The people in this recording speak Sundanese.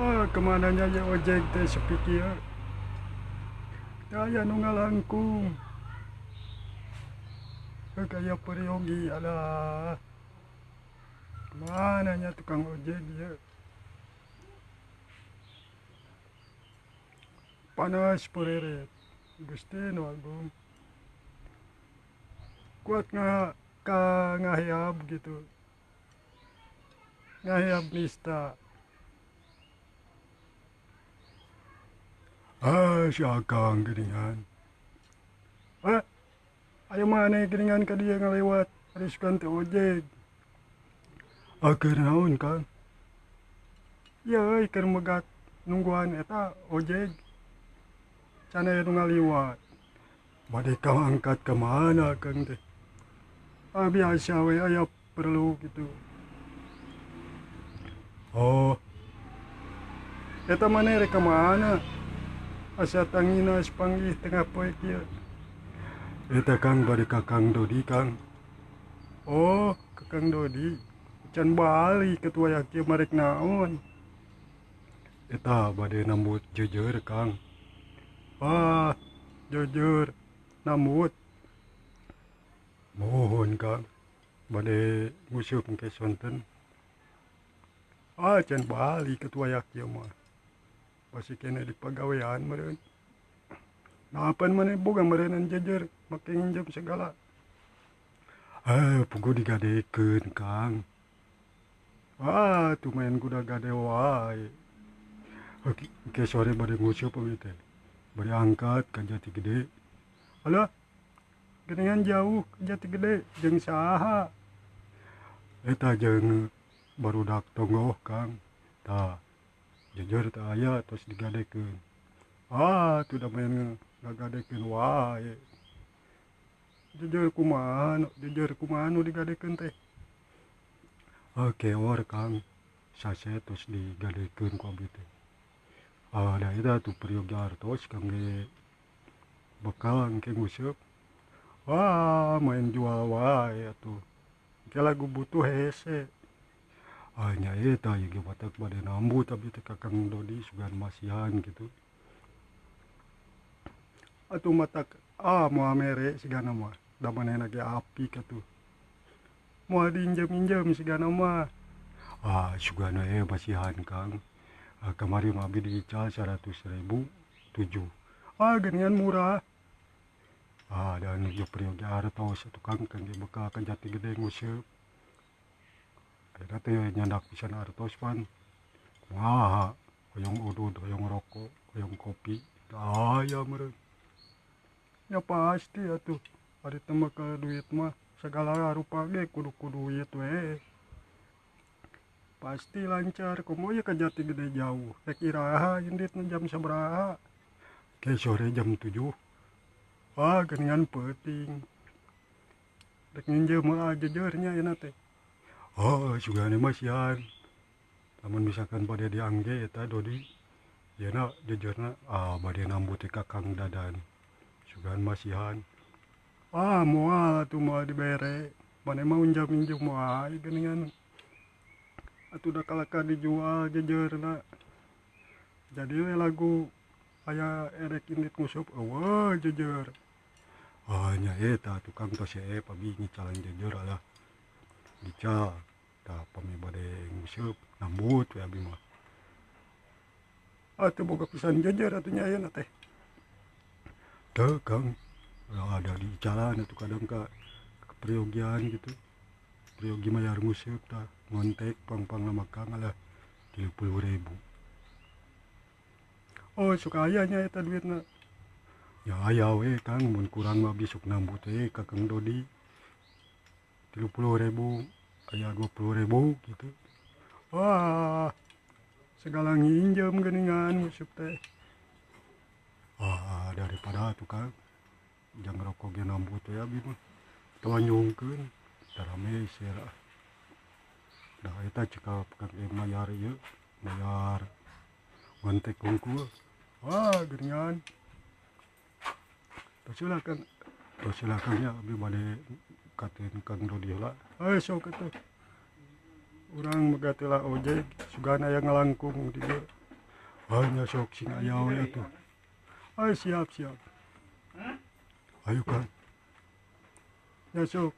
Ah, kemana nya ye ojek teh sepi kieu. Teu aya nu ngalangkung. Heuh aya peryogi alah. Kemana nya tukang ojek ieu. Panas pureret. Gusti nu agung. Kuat nga ka ngaheab gitu. Ngaheab nista. Ah, si Akang geuningan. Ah, aya maneh geuningan ka dieu ngalewat ari sugan teh ojek. Ah, keur naon Kang? Ieu euy keur megat nungguan eta ojek. Can aya nu ngaliwat. Bade ka angkat ka mana Kang teh? Ah, biasa we aya perlu gitu. Oh. Eta maneh rek ka mana? Asa tanginas panggih tengah poe kieu. Eta Kang bade ka Kang Dodi Kang. Oh, ka Kang Dodi. Can balik atuh wayah kieu mah rek naon. Eta bade nambut jeujeur Kang. Ah, jeujeur nambut. Muhun Kang, bade nguseup engke sonten. Ah, can balik atuh wayah kieu mah. Masih keneh di pagawean meureun. Napan maneh boga meureunan jeujeur make nginjem sagala. Ah, puguh digadekeun Kang. Ah, tuh main kuda gade wae. Oke, sore bade nguseup abi teh. Bade angkat ka Jati Gede. Alah, geuningan jauh ka Jati Gede jeung saha? Eta jeung barudak tonggoh Kang. Tah, jeujeur teh aya tos digadekeun. Ah, tuh da main ngagadekeun wae. Jeujeur kumaha, jeujeur kumaha nu digadekeun teh? Ah, keor Kang, saset tos digadekeun ku abi teh. Ah, da eta tuh peryogi artos kangge bekal engke nguseup. Wah, main jual wae atuh. Engke lagu butuh hese. Ah, nya eta ieu ge batak bade nambut abi teh ka Kang Dodi sugan masihan kitu. Atuh matak ah moal mere sigana mah, da manehna ge apik atuh. Moal diinjem-injem sigana mah. Ah, sugana we masihan Kang. Ah, kamari mah abi diical 100.000 7. Ah, geuningan murah. Ah, da nuju peryogi artos atuh Kang kangge bekal ka Jati Gede nguseup. Ayeuna teh nyandak pisan artos pan. Kumaha hoyong udud, hoyong rokok, hoyong kopi, teu aya meureun. Ya pasti atuh, ari teu make duit mah sagala rupa ge kudu ku duit we. Pasti lancar, komo ieu ka Jati Gede jauh. Rek iraha inditna jam sabaraha? Ke sore jam 7. Ah, geuningan peuting. Rek nginjem heula jeujeur nya ayeuna teh. Oh, sugana masihan. Lamun misalkan bade diangge eta Dodi, ieuna jejeurna ah bade nambut teh ka Kang Dadan. Sugan masihan. Ah, moal atuh moal dibere. Maneh mah unjam-injem wae geuningan. Atuh da kalakah dijual jejeurna. Jadi we lagu aya erek indit nguseup eueuh jeujeur. Ah, nya eta atuh Kang tos eep abi ngicalan jeujeur alah. Gical tah pami bade nguseup nambut we abi mah. Atuh boga pisan jeujeur atuh nya ayeuna teh. Teu Kang, ada di icalan atuh kadang ka peryogian gitu. Peryogi mayar nguseup tah ngontek pang-pang mah Kang alah 30.000. Oh, sok aya nya eta duitna. Ya aya we Kang, mun kurang mah abdi sok nambut we ka Kang Dodi. 30.000 aya 20.000 gitu. Wah, segala nginjem geuningan nguseup teh. Ah, daripada atuh Kang, jang rokok ge nambut we abi mah. Teu nyungkeun, tara meser ah. Da eta cekap kangge mayar ieu, mayar ngontek hungkul. Wah, geuningan. Tos heula Kang, tos heula Kang nya abi bade kateun Kang Dodi heula. Heuh sok atuh. Urang megat heula ojek, sugan aya ngalangkung di dieu. Hanya sok sing aya we atuh. Ay, siap siap. Ayo kan. Ya sok.